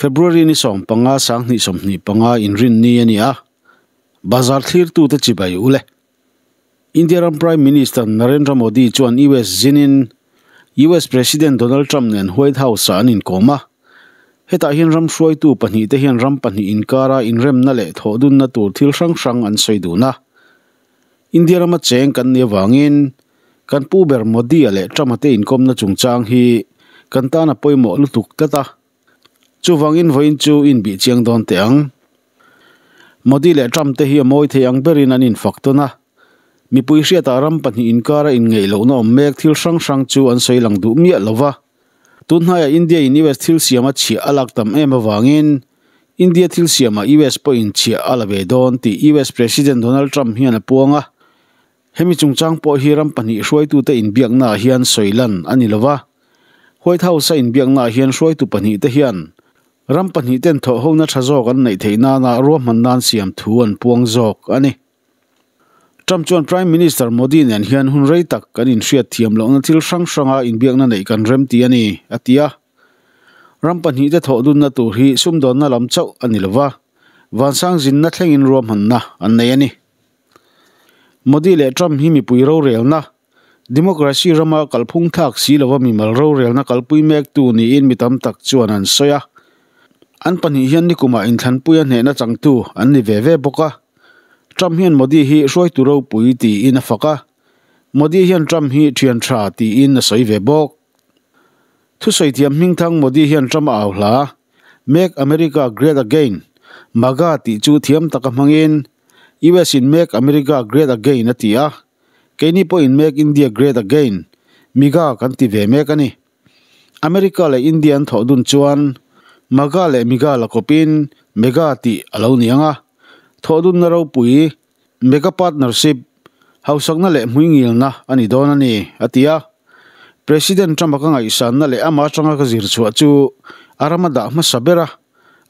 February ni 15 2025 inrinni a ni a, bazar thlirtute chibai ule. India ram Prime Minister Narendra Modi chuan US zinin US President Donald Trump nen White House-ah an inkawm a. Hetah hian ram hruaitu pahnihte hian ram pahnih inkara inremna leh thawhdunna tur thil hrang hrang an sawi dun a. India rama cheng kan nih avangin kan pu ber Modi-a leh Trump-a te inkawmna chungchang hi kan tan a pawimawh lutuk tlat a. Chuvangin vawiin chu inbih chiang dawn teh ang. Modi leh Trump te hi a mawi thei ang berin an infak tawn a. Mipui hriatah ram pahnih inkara inngeih lohna awm mek thil hrang hrang chu an sawi lang duh miah lo va. Tun hnaiah India in US thil siam a chhiah a lak tam em avangin India thil siamah US pawhin chhiah a la ve dawn tih US President Donald Trump hian a puang a. Hemi chungchang pawh hi ram pahnih hruaitute inbiaknaah hian sawi lan a ni lo va. White House-a inbiaknaah hian hruaitu pahnihte hian ram pahnihten thawhhona tha zawk an neih theih nana ruahman nan siam thu an puang zawk a ni. Trump chuan Prime Minister Modi nen hian hun rei tak kan inhriat thiam lohna thil hrang hranga inbiakna neih kan rem ti a ni, a ti a. Ram pahnihte thawhdunna tur hi sumdawnna lam chauh a ni lo va, vansang zinna thlengin ruahmanna an nei a ni. Modi leh Trump hi mipui rorelna, democracy rama kalphung thlak si lova mimal rorelna kalpui mektu niin mi tam tak chuan an sawi a. An pahnih hian nikumah inthlanpuia hnehna changtu an ni ve ve bawk a. Trump hian Modi hi hruaitu ropui tiin a fak a, Modi hian Trump hi thian tha tiin a sawi ve bawk. Thusawi thiam hmingthang Modi hian Trump a au hla, Make America Great Again, MAGA, tih chu thiam taka hmangin US in Make America Great Again a ti a, keini pawhin Make India Great Again, MIGA, kan ti ve mek a ni. America leh India an thawh dun chuan MAGA leh MIGA la kawpin MEGA tih a lo ni ang a, thawh dunna ropui, Mega Partnership, hausakna leh hmuingilna a ni dawn a ni, a ti a. President Trump-a ka ngaihsanna leh amah atanga ka zir chhuah chu a ram a dah hmasa ber a,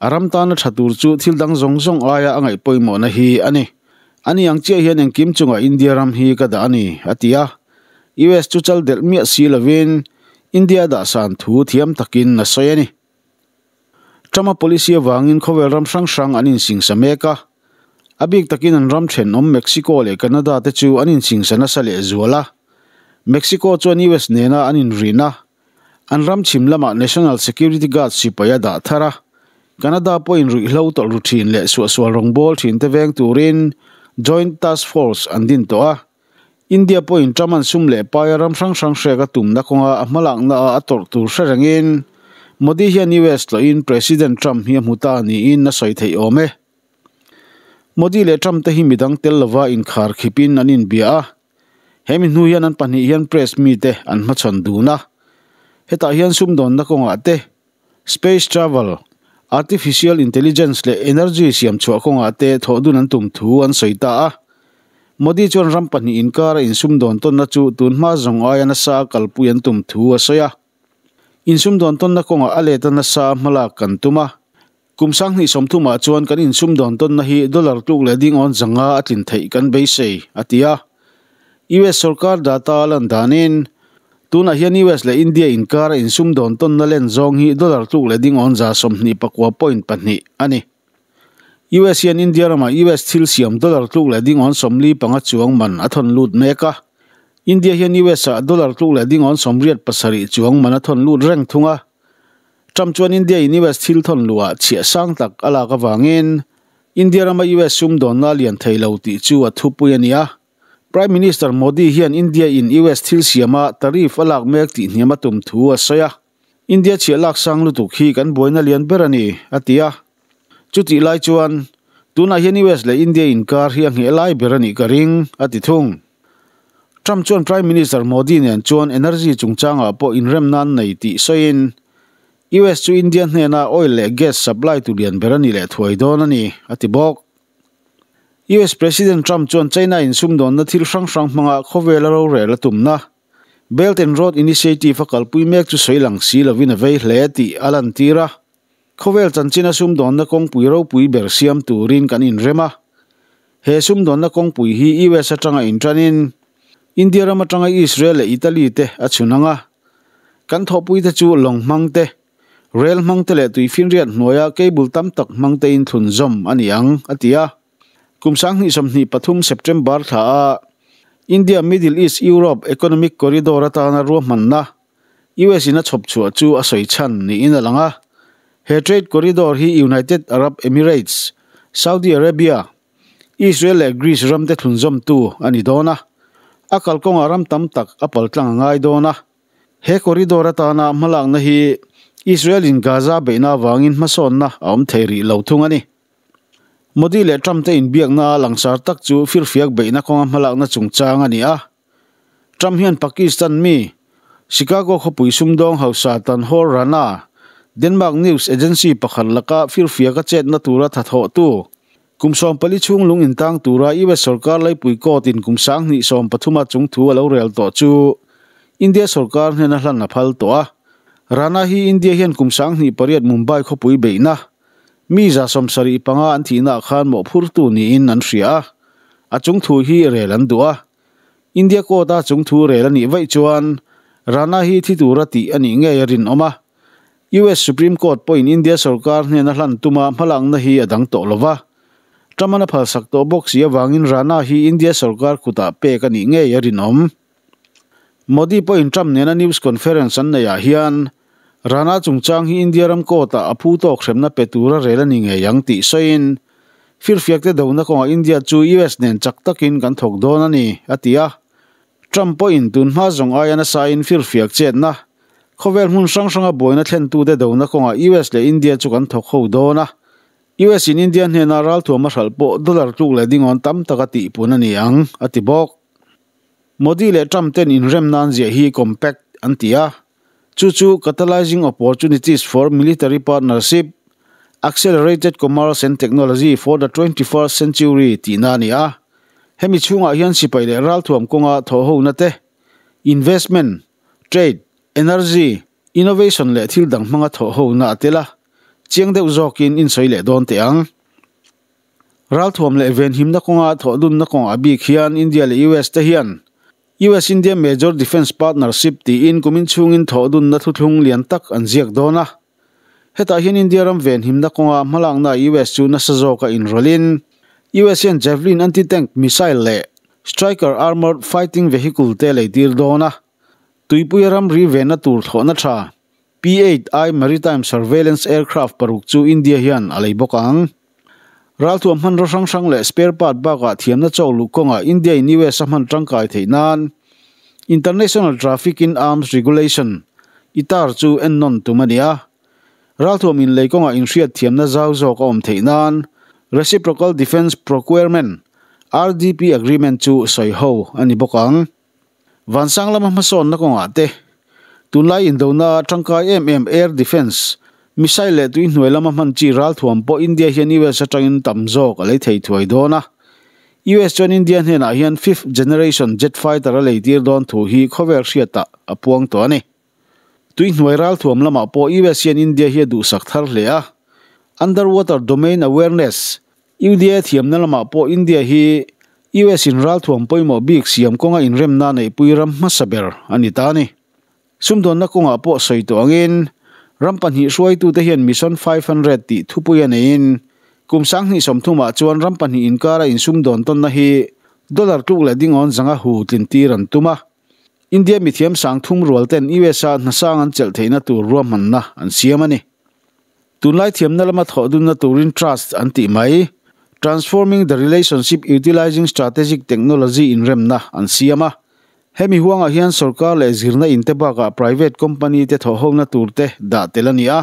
a ram tana tha tur chu thil dang zawng zawng aia a ngaih pawimawhna hi a ni. Ani ang chiah hian engkim chungah India ram hi ka dah a ni, a ti a. US chu chal delh miah si lovin India a dahsan thu thiam takin a sawi a ni. Trump-a policy avangin khawvel ram hrang hrang an insingsa mek a. A bik takin an ram thenawm Mexico leh Canada te chu an insingsa nasa leh zual a. Mexico chuan US nena an inrin a, an ram chhim lamah National Security Guard sipai a dah thar a. Canada pawhin ruihhlo tawlh ru thin leh suahsual rawngbâwl thin te veng turin Joint Task Force an din tawh a. India pawhin Trump an sum leh paia ram hrang hrang hrek a tumna kawnga a hmalakna ah a tawrh tur hre rengin Modi hian US tlawhin President Trump hi a hmu ta niin a sawi theih awm e. Modi leh Trump te hi midang tel lova inkhar khipin an inbia a, hemi hnu hian an pahnih hian press mite an hmachhawn dun a. Hetah hian sumdawnna kawngah te, space travel, artificial intelligence leh energy siam chhuah kawngah te thawhdun an tum thu an sawi ta a. Modi chuan ram pahnih inkara insumdawn tawnna chu tunhma zawng aia nasa a kalpui an tum thu a sawi a. Insumdawn tawnna kawngah a let a nasa a hmalak kan tum a. Kum 2030 ah chuan kan insumdawn tawnna hi dollar tluk leh dingawn zanga a tlin theih kan beisei, a ti a. US sorkar data a lan danin, tunah hian US leh India inkara insumdawn tawnna len zawng hi dollar tluk leh dingawn 29.2 a ni. US hian India ramah US thil siam dollar tluk leh dingawn 45 chuang man a thawn lut mek a. India hian US ah dollar tluk leh dingawn 87 chuang man a thawn lut reng thung a. Trump chuan India in US thil thawn luhah chhiah sang tak a lak avangin India rama US sumdawnna a lian thei lo tih chu a thupui a ni a. Prime Minister Modi hian India in US thil siama tariff a lak mek tih hniam a tum thu a sawi a. India chhiah lak sang lutuk hi kan buaina lian ber a ni, a ti a. Chutih lai chuan, tunah hian US leh India inkar hi a ngheh lai ber a nih ka ring, a ti thung. Trump chuan Prime Minister Modi nen chuan energy chungchangah pawh inremna an nei tih sawiin, US chu India hnena oil leh gas supply tu lian ber a ni leh thuai dawn a ni, a ti bawk. US President Trump chuan China in sumdawnna thil hrang hrang hmanga khawvela rorel a tumna, Belt and Road Initiative a kalpui mek chu sawi lang si lovin a vei hle tih a lantir a. Khawvel chanchina sumdawnna kawngpui ropui ber siam turin kan inrem a. He sumdawnna kawngpui hi US atanga inṭanin India ram atanga Israel leh Italy te a chhun ang a. Kan thawhpuite chu lawng hmang te, Rel hmang te leh tuifinriat hnuaia cable tam tak hmang tein thlunzawm a ni ang, a ti a. Kum 2023 September thla a India Middle East Europe Economic Corridor atana ruahmanna US in a chhawp chhuah chu a sawi chhan niin a lang a. He trade corridor hi United Arab Emirates, Saudi Arabia, Israel leh Greece ram te thlunzawmtu a ni dawn a. A kalkawngah ram tam tak a paltlang a ngai dawn a. He corridor atana hmalakna hi Israel in Gaza beihna avangin hmasawnna a awm thei rih lo thung a ni. Modi leh Trump te inbiakna langsar tak chu firfiak beihna kawnga hmalakna chungchang a ni a. Trump hian Pakistan mi, Chicago khawpui sumdawng hausa Tanhor Rana, Denmark news agency pakhat laka firfiaka chetna tura thathawhtu, kum 14 chhung lung intang tura US sorkar laipui court in kum 2013 a chungthu a lo rel tawh chu India sorkar hnena hlan a phal tawh a. Rana hi India hian kum 2008 Mumbai khawpui beihna mi 75 an thihna ah khan mawhphurtu niin an hria a, a chungthu hi rel an duh a. India court a chungthu rel a nih vaih chuan Rana hi thi tura tih a nih ngei a rinawm a. US Supreme Court pawhin India sorkar hnena hlan tuma hmalakna hi a dang tawh lova. Trump-an a phalsak tawh bawk si avangin Rana hi India sorkar kutah pek a nih ngei a rinawm. Modi pawhin Trump nena news conference an neihah hian Rana chungchang hi India ram court-ah a phu tawk hremna pe tura rel a ni ngei ang tih sawiin firfiakte dona kawngah India chu US nen chak takin kan thawk dawn a ni, a ti a. Trump pawhin tun hma zawng aia nasain firfiak chetna, khawvel hmun hrang hranga buaina thlentute dona kawngah US leh India chu kan thawk ho dawn a. US in India hnena ralthuam a hralh pawh dollar tluk leh dingawn tam taka tihpun a ni ang, a ti bawk. Modi leh Trump ten inrem nan ziah hi compact an ti a, chu chu Catalyzing Opportunities for Military Partnership, Accelerated Commerce and Technology for the 21st Century tihna a ni a. Hemi chhungah hian sipai leh ralthuam kawnga thawhhona te, investment, trade, energy, innovation leh thil dang hmanga thawhhona a tel a, chiang deuh zawkin insawi leh dawn teh ang. Ralthuam leh venhimna kawnga thawhdunna kawngah bik hian India leh US te hian US-India Major Defence Partnership tiin kumin chhungin thawhdunna thuthlung lian tak an ziak dawn a. Hetah hian India ram venhimna kawnga hmalakna US chu nasa zawka inrawlhin US hian Javelin anti-tank missile leh Stryker armoured fighting vehicle te leitir dawn a. Tuipuia ramri venna tur thlawhna tha P-8I Maritime Surveillance Aircraft paruk chu India hian a lei bawk ang. Ralthuam hmanraw hrang hrang leh spare part bakah thiamna chawk luh kawngah India in US a hman tangkai theih nan International Traffic in Arms Regulation, ITAR, chu ennawn tum a ni a. Ralthuam inlei kawngah inhriat thiamna zau zawk a awm theih nan Reciprocal Defence Procurement, RDP, Agreement chu sawi ho a ni bawk ang. Vansang lama hmasawnna kawngah te, tunlai indona tangkai em em air defence, missile leh tui hnuai lama hman chi ralthuam pawh India hian US atangin tam zawk a lei thei thuai dawn a. US chuan India hnenah hian fifth generation jet fighter a leitir dawn thu hi khawvel hriatah a puang tawh a ni. Tui hnuai ralthuam lamah pawh US hian India hi a duhsak thar hle a. Underwater Domain Awareness, UDA thiamna lamah pawh India hi US in ralthuam pawimawh bik siam kawnga inremna neihpui ram hmasa ber a ni ta a ni. Sumdawnna kawngah pawh sawi tawh angin ram pahnih hruaitute hian Mission 500 tih thupui a neiin kum 2030 ah chuan ram pahnih inkara insumdawn tawnna hi dollar tluk leh dingawn zanga hu tlintir an tum a. India mithiam 3000 rual ten US ah hnasang an chelh theihna tur ruahmanna an siam a ni. Tunlai thiamna lama thawh dunna turin Trust an tih mai, Transforming the Relationship Utilizing Strategic Technology inremna an siam a. Hemi huangah hian sorkar leh zirna in te bakah private company te thawhhona tur te dah tel a ni a.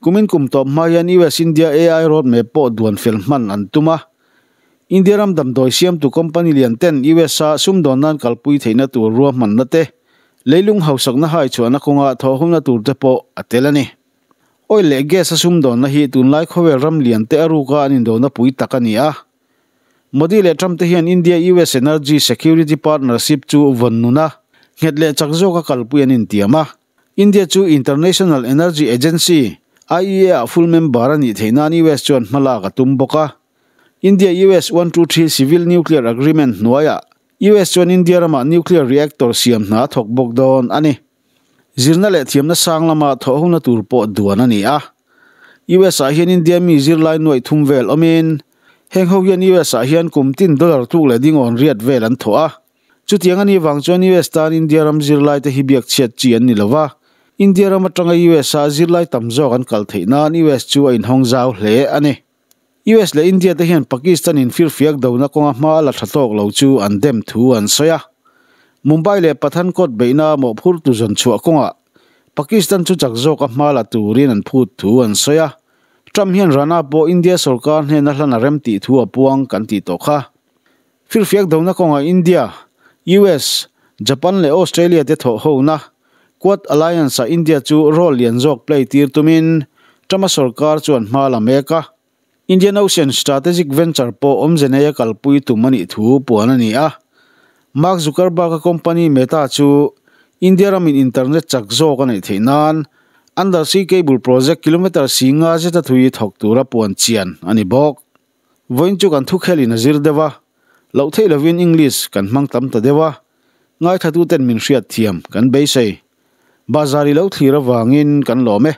Kumin kum tawp hma hian US-India AI roadmap pawh duan fel hman an tum a. India ram damdawi siamtu company lian ten US-a sumdawn nan kalpui theihna tur ruahmanna te, leilung hausakna hai chhuahna kawnga thawhhawmna tur te pawh a tel a ni. Oil leh gas a sumdawnna hi tunlai khawvel ram lian te a ruka an indona pui tak a ni a. Modi leh Trump te hian India-US Energy Security Partnership chu vawn nun a, nghet leh chak zawka kalpui an intiam a. India chu International Energy Agency, IEA, ah full member a nih theih nan US chuan hmalak a tum bawk a. India-US 1-2-3 Civil Nuclear Agreement hnuaiah US chuan India ramah nuclear reactor siam hna a thawk bawk dawn a ni. Zirna leh thiamna sang lama thawhhona tur pawh duan a ni a. US ah hian India mi zirlai nuaih thum vel awmin, heng ho hian US ah hian kum tin dollar tluk leh dingawn riat vel an thawh a. Chutiang a nih vang chuan US tan India ram zirlai te hi biak chhiat chi an ni lo va, India ram atanga US a zirlai tam zawk an kal theih nan US chu a inhawng zau hle a ni. US leh India te hian Pakistan in firfiak dona kawnga hma la tha tawk lo chu an dem thu an sawi a. Mumbai leh Pathankot beihna mawhphurtu zawn chhuah kawngah Pakistan chu chak zawka hma la turin an phut thu an sawi a. Trump hian Rana pawh India sorkar hnena hlan a rem tih thu a puang kan tih tawh kha. Firfiak dona kawngah India, US, Japan leh Australia te thawh hona Quad Alliance-ah India chu role lian zawk play tir tumin Trump-a sorkar chuan hma la mek a. Indian Ocean Strategic Venture pawh awmze neia kalpui tum a nih thu puan a ni a. Mark Zuckerberg-a company Meta chu India ramin internet chak zawk a neih theih nan Undersea Cable project kilometre si nga zeta thui thawk tura puan chian a ni bawk. Vawiin chu kan thukhelin a zir deuh a, loh theih lovin English kan hmang tam ta deuh a, ngaithlatuten min hriat thiam kan beisei. Bazar i lo thlir avangin kan lawm e.